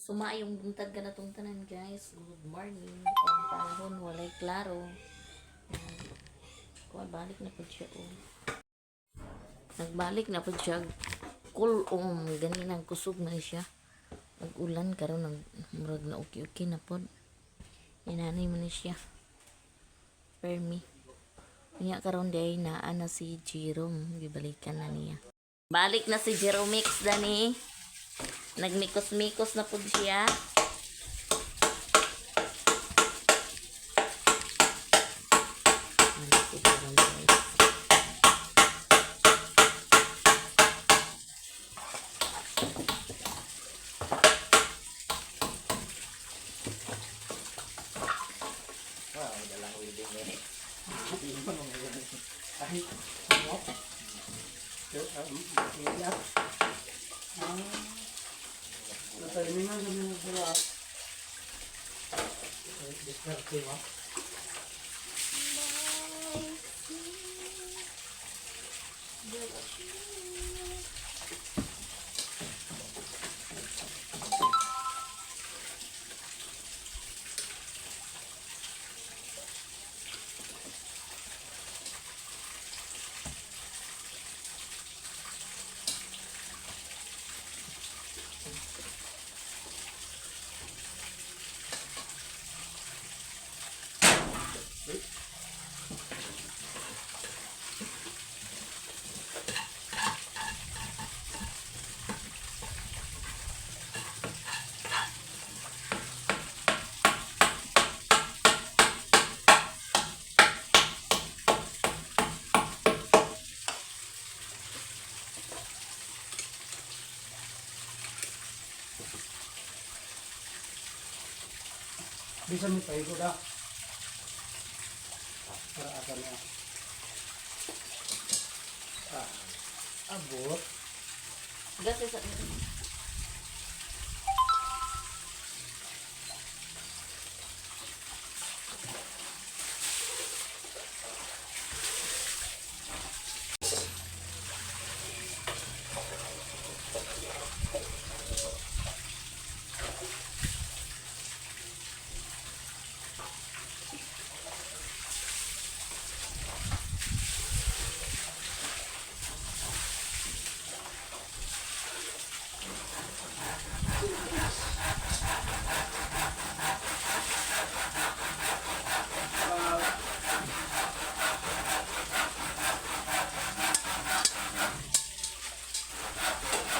Sumaayong buntag kanatong tanan, guys. Good morning. Ang panahon walay klaro. Kuha balik na pud siya oh. Nagbalik na pud siya. Kulong gani nang kusog na siya. Ug ulan karon nag murag na okay-okay na pod. Inanay man ni siya. Permi. Niya karon day naa na si Jerome, gibalikan na niya. Balik na si Jeromix dani. Nagmikos-mikos na pud siya. Ano si Jerome, guys? Wow, dalang welding eh. Ay, ano? Iya. Ah, natalimingan sa mga sila. Diskarte ba? Bisa mi pahigo da. Para asa niya. Ah, abot. Gasi sa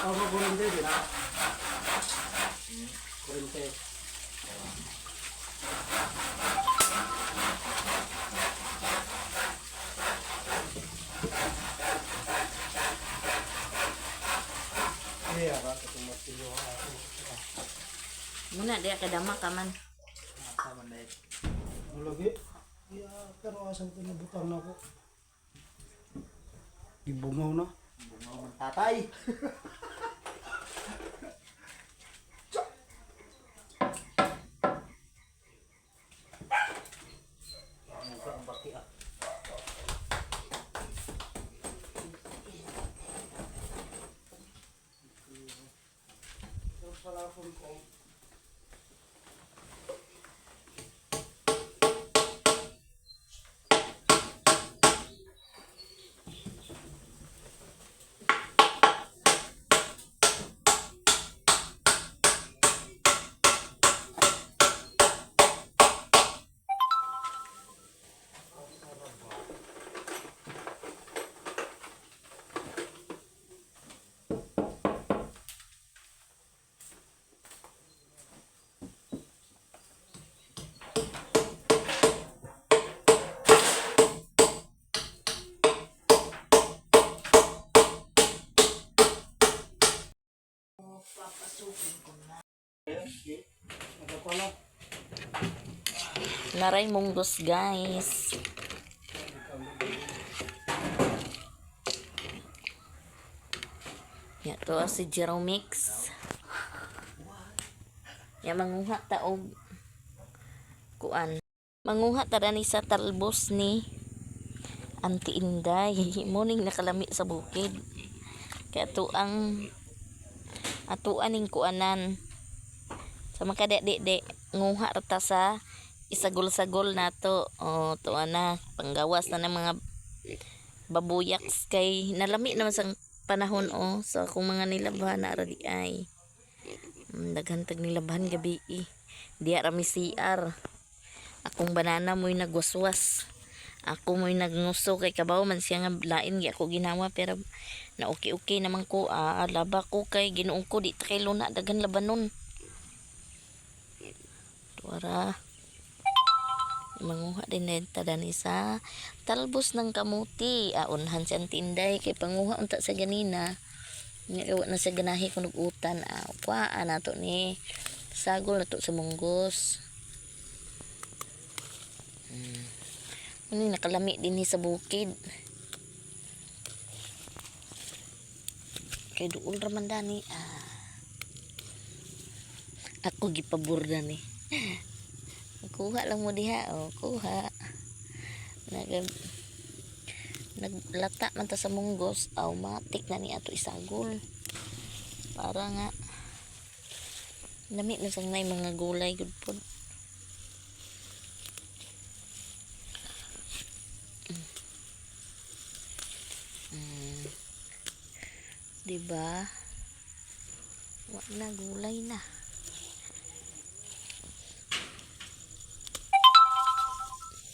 Ako kurente din ah. Kurente. Iya, ba itong martilyo ako. Muna diya kadama ka man. Tama na eh. Lagi. Iya, pero asan ko nabutang na ako. Gibungaw na. Bungaw ng tatay. Mukha ang baki ah. Pero pala ko. Nagkakala. Naray munggos, guys. Ya to ah, si Jeromix. Ya manguha ta og kuan. Manguha ta ni sa talbos ni Auntie Inday. Morning nakalami sa bukid. Kaya to ang atuan ning kuanan. Sa mga di di nguha ra ta sa isagol-sagol nato. O tuwa na panggawas na ng mga babuyaks kay nalami naman sa panahon o sa akong mga nilabhan na ra di ay. Daghan tag nilabhan gabi eh. Diya ra mi CR. Akong banana mo'y nagwaswas. Ako mo'y nagnguso kay kabaw man siya nga lain gi ako ginawa pero na okay okay naman ko laba ko kay Ginoong ko di ta kay luna daghan labanon. Tuara. Manguha din na ta dani sa talbos ng kamuti. Unhan siya ang tinday kay panguha unta sa ganina. Nya wa na sa ganahi kun utan. Kuha nato ni sagol na to sa munggos. Ano yung nakalami din ni sa bukid. Kay duol raman dani. Ako gipabor dani. Kuha lang mo diha. O, kuha. Nag, naglata man ta sa munggos. Automatic na ni ato isagol. Para nga lami man sang nay mga gulay gud pod. Diba? Wa na gulay na.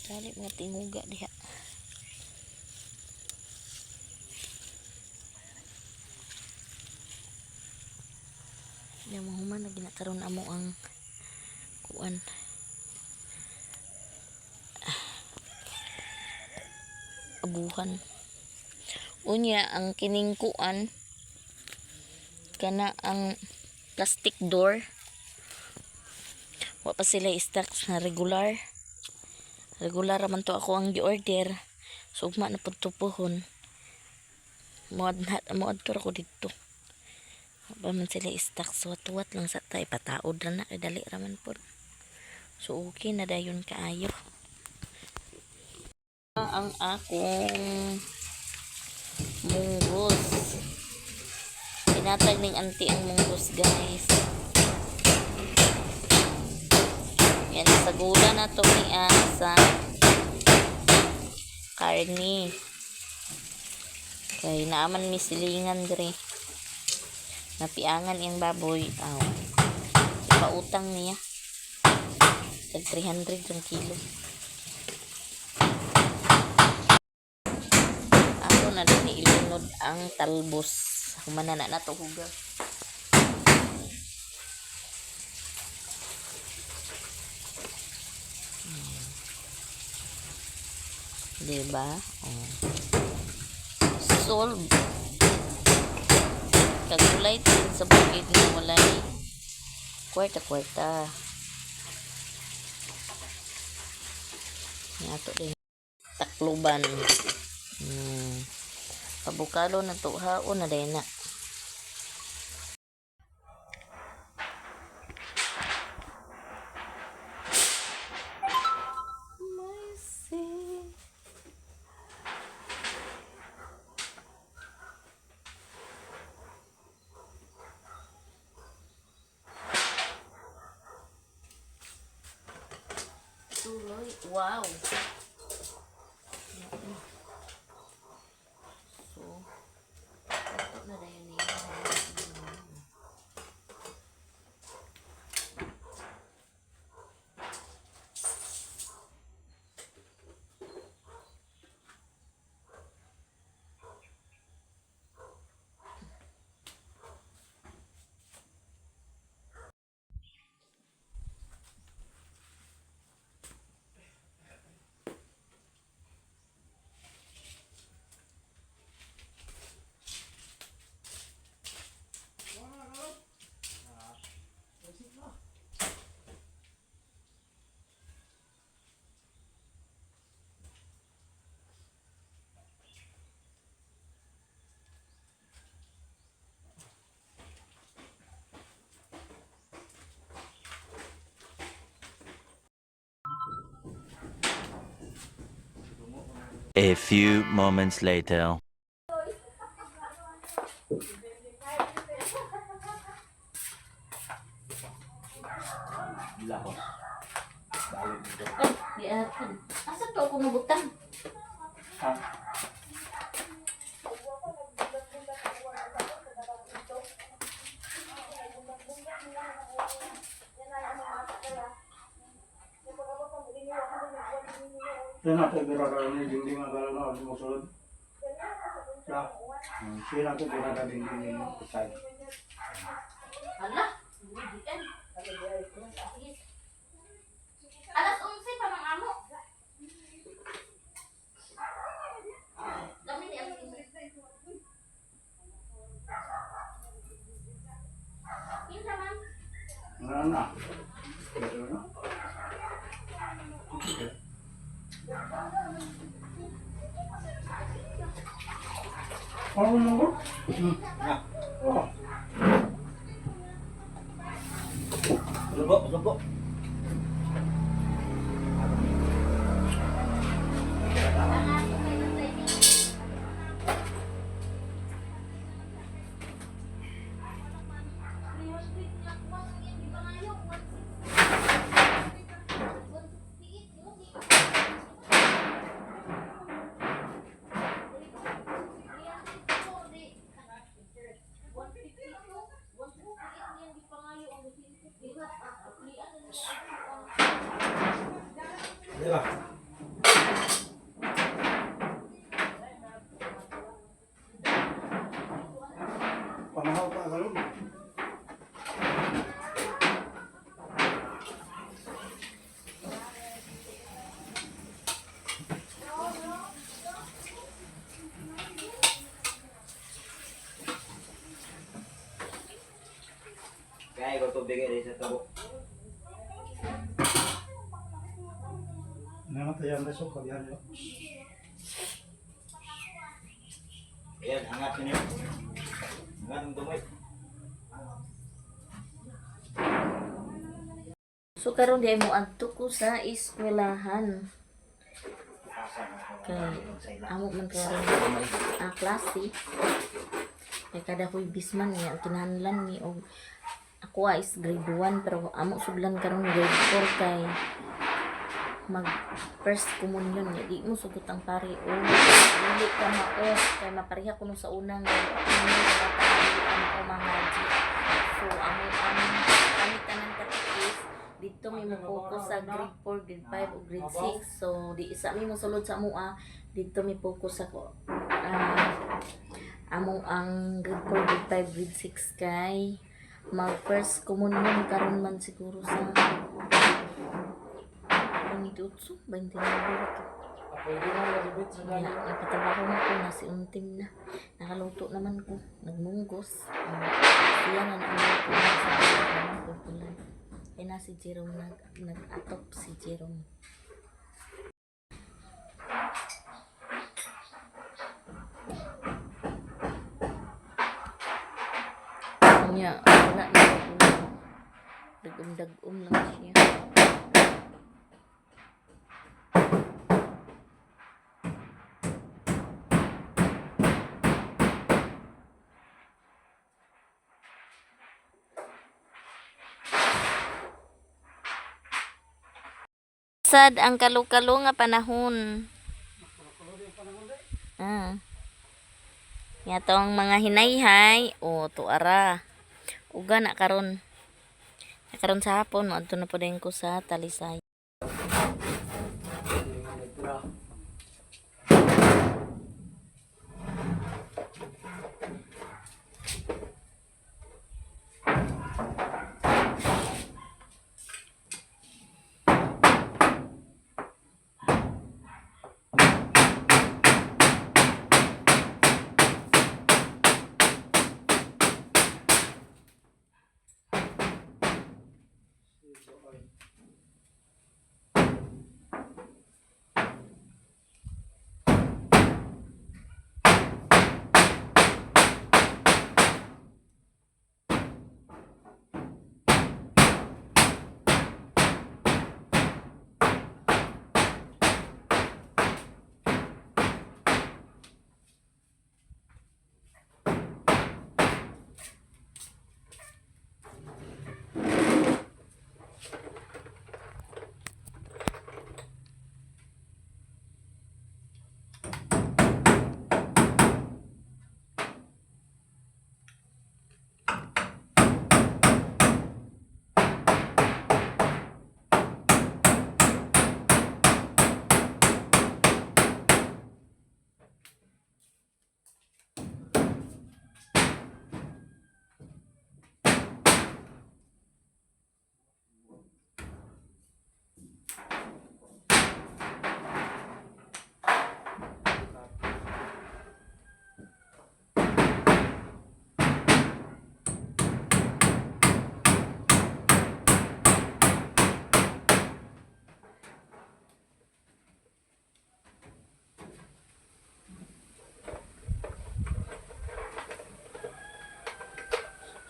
Dali mga tinguga diha. Nya mahuman na ginakaroon amo ang kuan. Abuhan. Unya ang kining kuan kana ang plastic door. Wa pa sila stocks na regular. Regular raman to ako ang gi-order. So ugma na pud to pohon. Moadto ra ko didto. Wa pa man sila stock so tuwat lang sa tay pataod ra na kay dali ra man pud. So okay na dayon kaayo. Ang akong munggos. Tinatag ning auntie ang munggos, guys. Yan, sa gula na to ni sa karni. Kay naaman mi silingan diri. Napiangan iyang baboy. Aw. Ipautang niya. Tag 300 yung kilo. Ako na din ilunod ang talbos. Humana na nato hugas. Diba? Oh. Solve. Kagulay din sa bukid na walay kwarta-kwarta. Nga din. Takluban. Abukado na to haon na din na. Mercy. Tuloy. Wow. So, ito na dahil niya. A few moments later. Lahos. Bawal dito. Ay, di atin. Asa to ako mabutang? Ha? Yan natin bira ka ni dingding ang gano'n na mo sulod. Ya. Siya natin bira ka dingding yung side. Hala, hindi Alas 11 pa mang amo. Kami ni alas 11. Kinsa man? Ano na? Pero na. Okay. Ano mo ko? Na. Oh. Subo, subo. Di ba? Pamahaw pa karon. Kaya ikaw tubig eh, sa tabo. Namatayan na so kabihan yo. Ayan, angat yun yun. Angat ang dumoy. So karon di ay mo adto ko sa eskwelahan. Kay amo man karon ang klase. Kay kada Huwebes man niya ang kinahanglan ni og ako ah, is grade 1 pero amo sudlan karon grade 4 kay mag first communion niya di mo sugot ang pare o dili ka mao kay mapareha kuno sa unang communion sa bata dili ka mao mangaji. So amo ang kami tanan katikis dito mi mo focus sa grade 4, grade 5 o grade 6. So di isa mi mosulod sa amoa, dito mi focus sa amo ang grade 4, grade 5, grade 6 kay mag first communion karon man siguro sa 28, 29 to. Pwede na lalibit sa Kaya nagpatrabaho na ko, nasi untim na. Nakaluto naman ko, nagmunggos. Siya na naluto na sa naman ko pulan. Kaya na si Jerome, nag-atop si Jerome. Kanya, wala na ako. Dagom-dagom lang siya. Sad ang kalukalo nga panahon. Ah. Yato ang mga hinayhay o tuara. Uga na karon. Na karon sa hapon moadto na po din ko sa Talisay.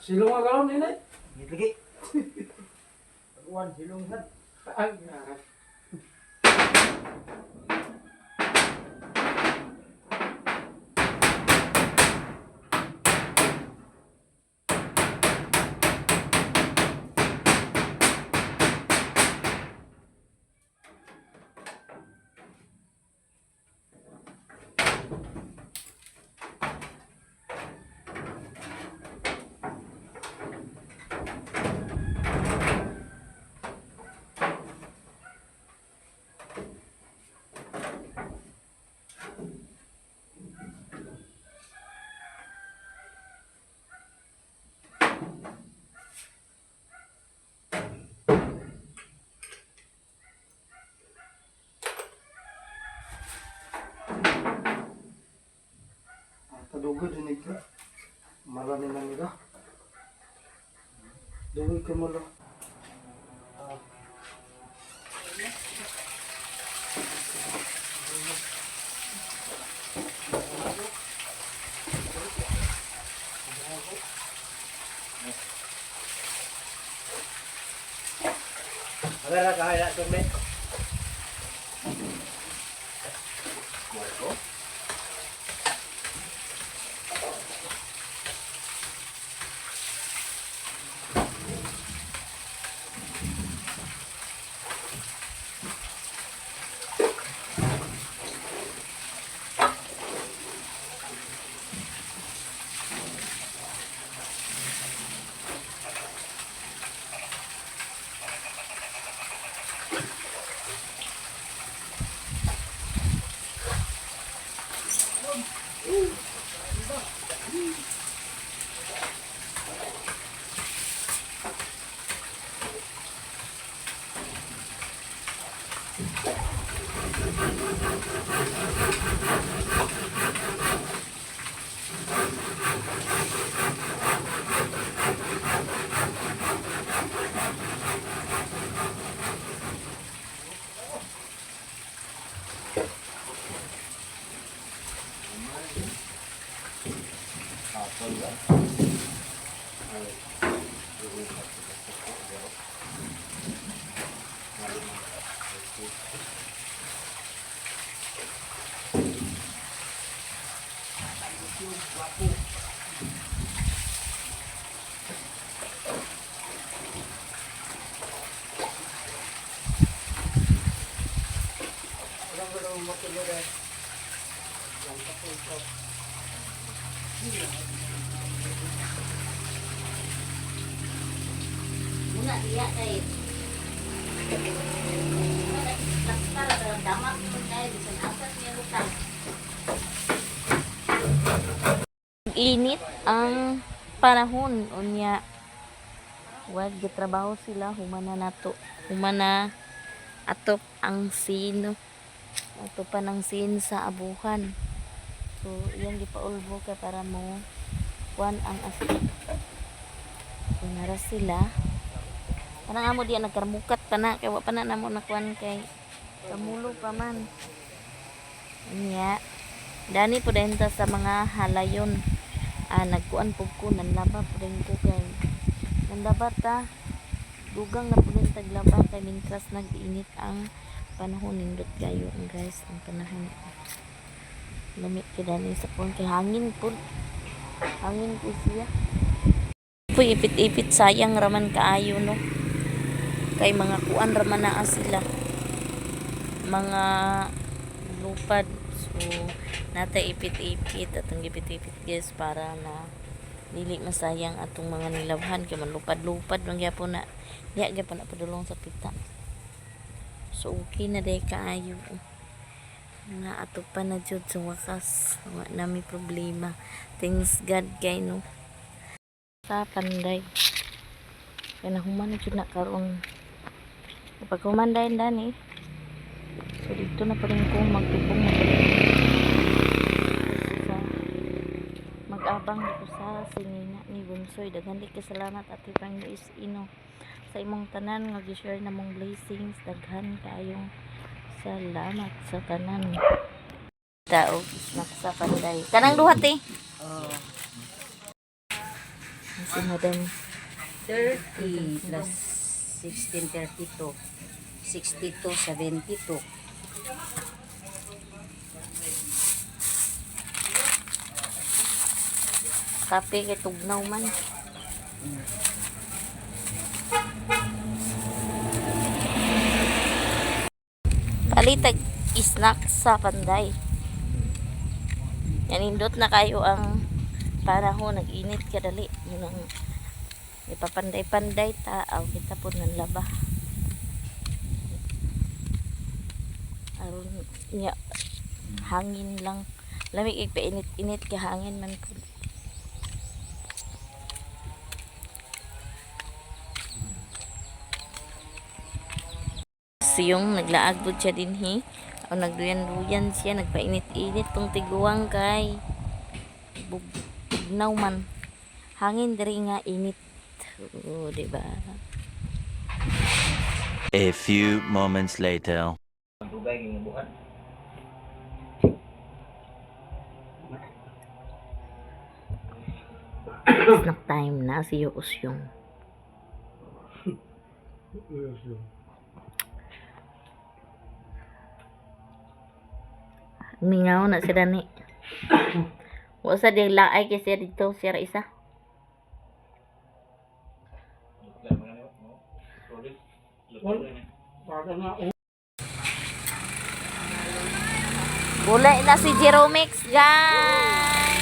Silong nga karon inay. Lagi. Pag-uwan, silong sad. Ay, grabe. Kadugo dinig ka. Marami na nila. Dugoy ka mo lang. Wala ka kaya tumbe. Muna diya kay Laktar damak man kay bisan asa niya lutang. Init ang panahon unya wag gitrabaho sila humana nato humana atop ang sino atopan ang sin sa abuhan. So iyang gipaulbo kay para mo kuan ang asik. So nara sila. Kanang amo diya nagkarmukat pa na kay wa pa na namo nakuan kay kamulo pa man. Unya dani po dayon ta sa mga halayon. Ah, nagkuan pud ko nanlaba po dayon ko kay nanlaba ta dugang na po dayon taglaba kay mintras nag-init ang panahon. Nindot kayo ang guys ang panahon. Lamit kay dani sa kuan kay hangin pud. Hangin po siya. Puy ipit-ipit sayang raman kaayo no. Kay mga kuan raman naa sila. Mga lupad. So nata ipit-ipit atong ipit-ipit guys para na dili masayang atong mga nilabhan kay manlupad-lupad man gyapon na diha gyapon na padulong sa pita. So okay na day kaayo. Nga ato pa na jud sa wakas. Wa na may problema. Thanks God kay no. Sa panday. Kaya nahuman na jud na karon. Kapag human dayon dani. So dito na pa rin ko magtubong sa mag-abang dito sa singina ni Bunsoy. Daghan di ka salamat Ate Pang Luis Ino sa imong tanan nga gi-share na mong blessings. Daghan kaayong salamat sa tanan. Tao snack sa panday. Kanang duha te. Si Madam. 30 plus 16, 32. 62, 72. Kape kay tugnaw man. Palitag snack sa Panday. Nanindot na kayo ang panahon, nag-init kadali. Yun ang ipapanday-panday ta, aw kita po ng laba. Aron niya hangin lang. Lamig igpainit-init ka hangin man po. Siyong naglaag po siya dinhi. O nagduyan-duyan siya, nagpainit-init tong tiguang kay bugnaw man. Hangin diri nga init. Oo, di ba? A few moments later. Dugay yung buhat. Snack time na si Usyong. Mingaw na sila ni. Wa sa di laay kay siya dito, siya ra isa. Para na oh. Gulay na si Jeromix, guys!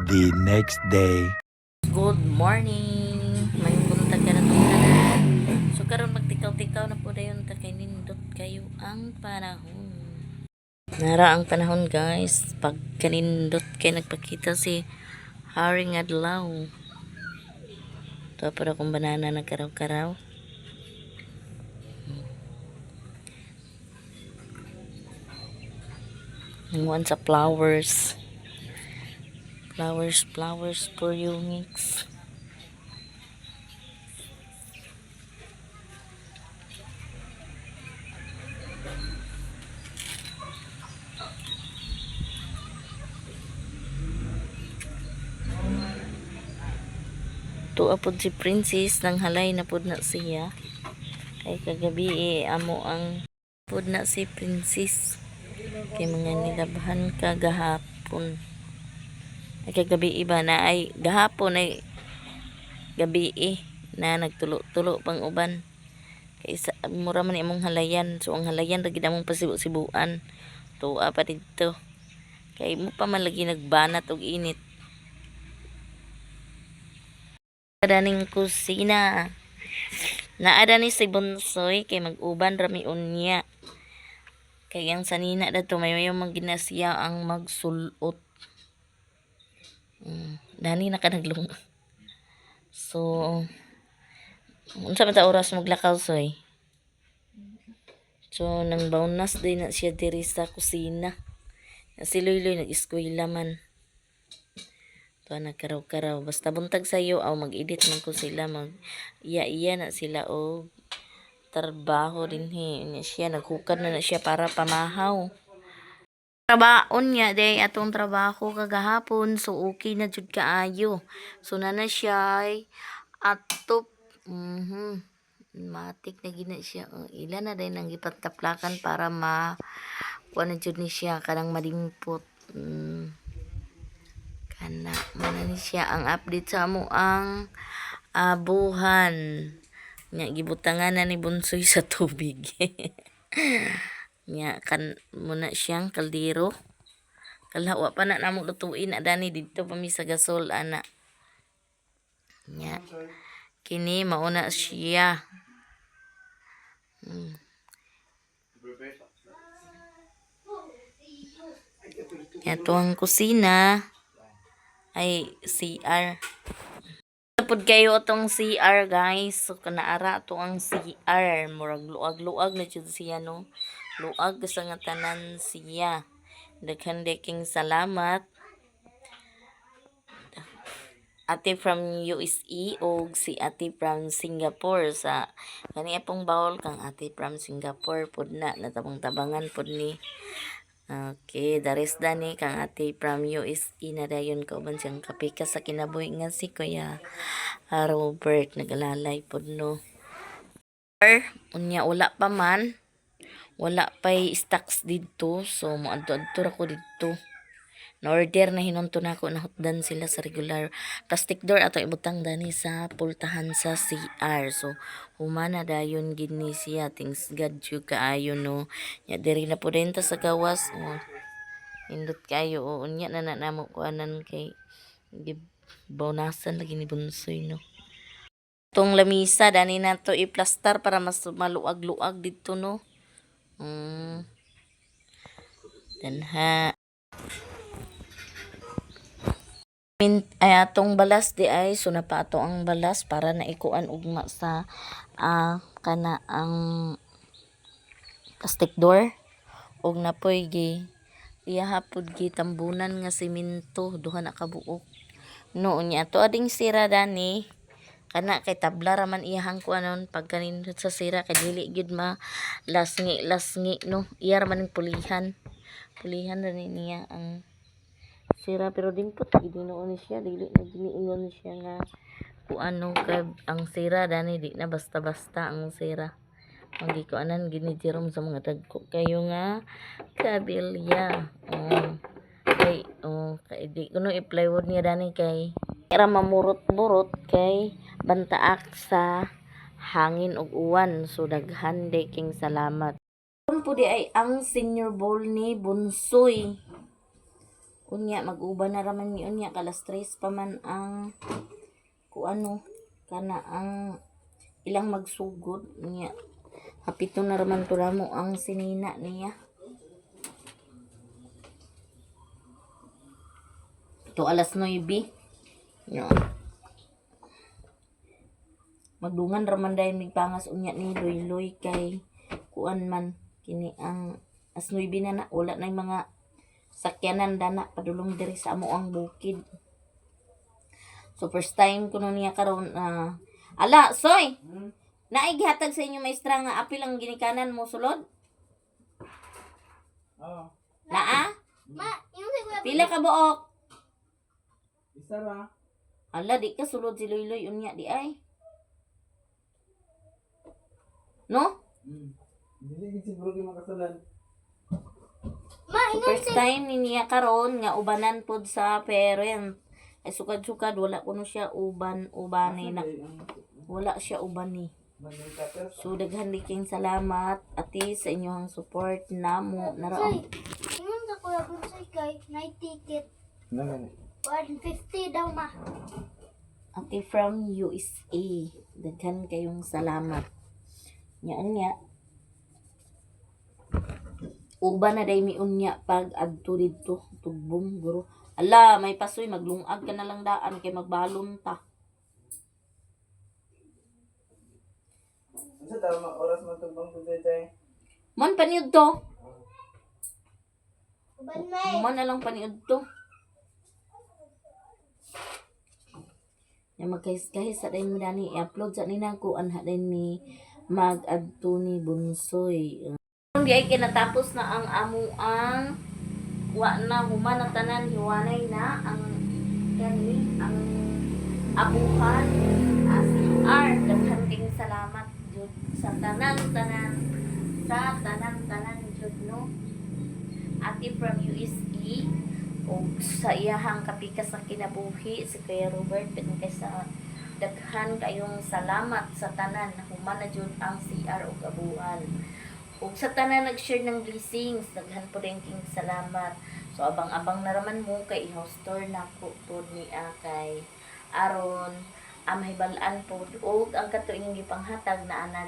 The next day. Good morning! May buntag ka na itong tanan. So karon magtikaw-tikaw na po dayon ta kay nindot kayo ang panahon. Nara ang panahon, guys. Pag kanindot kay nagpakita si Haring Adlaw. Ito para akong banana nagkaraw-karaw. Nguan sa flowers. Flowers, flowers for you mix. Tuwa pod si Princess nang halay na pod na siya. Kay kagabi eh, amo ang pod na si Princess. Kay mga nilabhan kagahapon. Ay kagabi iba na ay gahapon ay gabi eh na nagtulo-tulo pang uban. Kay sa mura man imong halayan. So ang halayan ra gid among pasibu-sibuan. Tuwa pa didto. Kay mo pa man lagi nagbanat og init. Daning kusina. Naada ni si Bonsoy kay mag-uban rami unya. Kay ang sanina dato may mayo man ginasiya ang magsulot. Dani na ka naglung. So unsa man ta oras maglakaw, Soy? So nang baunas din na siya diri sa kusina. Si Loyloy nag-eskwela man. Tuwa nagkaraw-karaw. Basta buntag sayo aw mag-edit man ko sila mag iya-iya na sila og trabaho dinhi. Nya siya naghukad na na siya para pamahaw. Trabaon niya day atong trabaho kagahapon, so okay na jud kaayo. So na siya ay atop. Matik na gina siya. Oh, ila na din ang gipataplakan para ma kuan na jud ni siya kanang madimpot. Kana mo na ni siya ang update sa amo ang abuhan. Nya gibutangan na ni Bunsoy sa tubig. Nya kan muna siyang kaldero. Kala wa pa na namo lutuin adani didto pa mi sa gasol ana. Nya kini mauna siya. Ito ang kusina ay CR. Napod kayo atong CR, guys. So kanaara ato ang CR. Murag luag-luag na jud siya no. Luag sa nga tanan siya. Daghan king salamat. Ate from USA o si ate from Singapore sa kani pong bawol kang ate from Singapore pod na natabang-tabangan pod ni. Okay, the rest dani kang ate from USA na dayon kauban siyang kapika sa kinabuhi nga si Kuya Robert nagalalay pod no. Unya wala pa man. Wala pa'y stocks didto. So moadto-adto ra ko didto. Na-order na hinunto na ako nahutdan sila sa regular plastic door ato ibutang dani sa pultahan sa CR. So humana dayon gid ni siya. Thanks God jud kaayo no. Nya diri na po din ta sa gawas. Oh, indot kayo o unya na na namo kuanan kay gibonasan lagi ni Bunsoy no. Tong lamisa dani nato i-plastar para mas maluag-luag didto no. Danha. Min, ay atong balas di ay so na pa ato ang balas para na ikuan ugma sa kana ang plastic door og napoy gi iya pod gi tambunan nga semento duha na ka buok no. Unya ato ading sira dani kana kay tabla ra man iyahang kuanon pagkanindot sa sira kay dili gyud ma lasngi lasngi no. Iya ra man ning pulihan, pulihan ra ni niya ang sira pero dimpot gid noon siya, dili na giniingon siya nga kuano kay ang sira dani di na basta-basta ang sira. Ang gikuanan gid ni Jerome sa mga dagko kayo nga kabilya. Oh, kay oh kay di kuno i-plywood niya dani kay ra mamurot-burot kay bantaak sa hangin ug uwan. So daghan day king salamat. Karon po di ay ang senior bowl ni Bunsoy. Unya mag-uban na raman ni unya kalas 3 pa man ang kuano kana ang ilang magsugod niya. Hapito na raman to mo ang sinina niya. To alas 9. No. Magdungan raman dayon migpangas unya ni Loyloy kay kuan man kini ang as 9 na na wala na yung mga sakyanan dana padulong diri sa amo ang bukid. So first time kuno niya karon na ala soy. Naay gihatag sa inyo maestra nga apil ang ginikanan mo sulod? Oo. Naa? Ma, yung sa Kuya Pila ka buok? Isa ra. Ala di ka sulod si Loyloy unya di ay. No? Dili gid siguro kay makasalan. Ma, So, first time ni niya karon nga ubanan pod sa parent. Ay sukad-sukad wala kuno siya uban-ubani na. Wala siya ubani. So daghan di kayong salamat ati sa inyong support namo naraon. Ingon sa Kuya Bunsoy kay night ticket. Ano 150 daw ma. Ate from USA. Daghan kayong salamat. Nya unya. Uban na day mi unya pag adto didto tugbong guro. Ala, may pasoy maglungag ka na lang daan kay magbalon ta. Unsa tama oras man tugbang tay? Man paniud to. Uban may. Man na lang paniud to. Ya magkahis-kahis sa dayon mo dani i-upload sa nina ko anha dayon mi mag-adto ni Bunsoy. Di ay kinatapos na ang amo ang wa na human na tanan hiwanay na ang kani ang abuhan ACR. Daghan kayong salamat jud sa tanan tanan sa tanan tanan jud no. Ate from USA og sa iyahang kapika sa kinabuhi si Kuya Robert daghan kay sa daghan kayong salamat sa tanan human na jud ang CR ug abuhan ug sa tanan nag-share ng blessings daghan po din king salamat. So abang-abang na raman mo kay i-house tour na ko pod ni kay aron mahibal-an pod og ang kato inyong gipanghatag na ana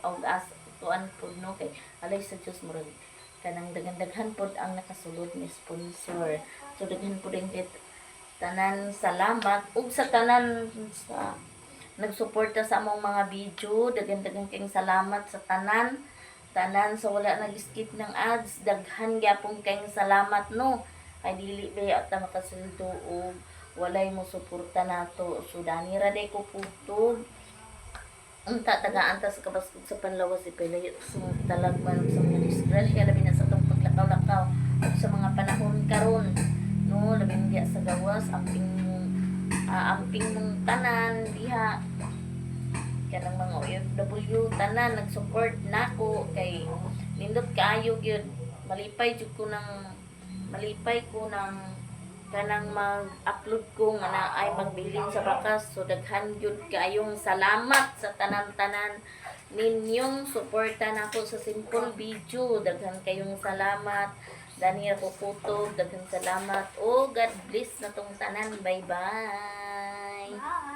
og as tuan pod no kay alay sa Dios murag kanang daghan-daghan pod ang nakasulod ni sponsor. So daghan pod din kay tanan salamat ug sa tanan sa nagsuporta sa among mga video, daghan-daghan kayong salamat sa tanan tanan sa wala nag-skip ng ads, daghan gyapon kayong salamat no. Kay dili ba ta makasuldo og walay mo suporta nato. So dani ra day ko pugtog. Unta tagaan ta sa kabaskog sa panlawas ipalayo sa mga talagman sa mga disgrasya labi na sa atong paglakaw-lakaw. Sa mga panahon karon, no, labi na diha sa gawas, amping amping mong tanan diha, kanang mga OFW tanan nag-support nako kay nindot kaayo gyud. Malipay jud ko ng malipay ko ng kanang mag-upload ko nga na ay magbilin sa bakas. So daghan gyud kaayong salamat sa tanan-tanan ninyong suporta nako sa simple video. Daghan kayong salamat. Daniel Kukutob, daghan salamat. Oh, God bless na tong tanan. Bye bye. Bye.